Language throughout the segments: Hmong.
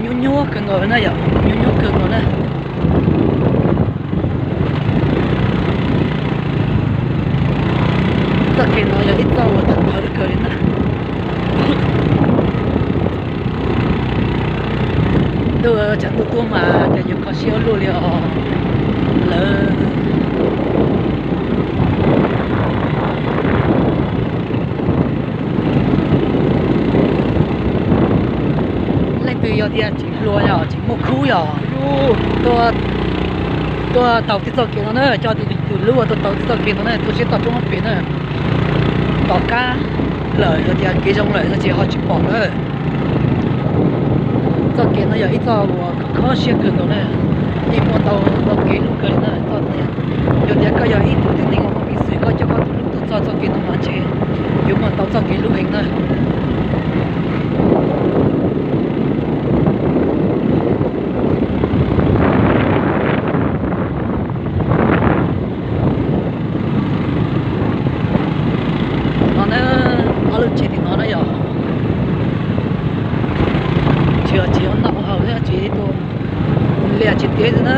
Nyuaj nyuaj kawg nkaus na yom, nyuaj nyuaj kawg nkaus na. Txoj kev no yog ib txoj uas tag nrho kawg li na. Ntuj, tshav ntuj tuaj mas cas yuav kho siab ua luaj li os lawm. Leej twg yog tias tsis hluas yog tsis muaj khub yog tuaj taug tib txoj kev no na, coj tus hlub tuaj taug tib txoj kev no na, tuaj siab toj roob pem na, tom qab lawm yog tias kev zoo lawm no ces ho tsis pom na. Txoj kev no yog ib txoj uas kho siab kawg nkaus na, yeej muaj ntau ntau kev hlub kawg li na. Txoj no yog tias koj yog ib tug tib neeg uas muaj peev xwm koj coj koj tus hlub tuaj txog txoj kev no mas ntshe yuav muaj ntau txoj kev hlub heev na. No na, ob lub tsev tim no na yog tsis, tsis ua noj ua haus thiab tsis ua liaj tsis teb xwb na.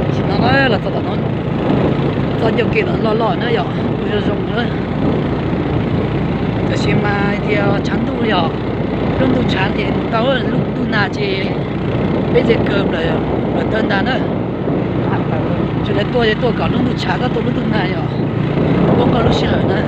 Tam sim no los txog tom no, txoj ncauj kev no loj loj na yom, kuj zoo zoo na. Tab sis mas hais tias tshav ntuj yog, lub ntuj tshav ces mus tau, lub ntuj nag ces peb ze kawg plaws tawg ntag na. Sawv daws tuaj tuaj kom lub ntuj tshav, txhob tuaj lub ntuj nag yog, poob koj lub sij hawm na.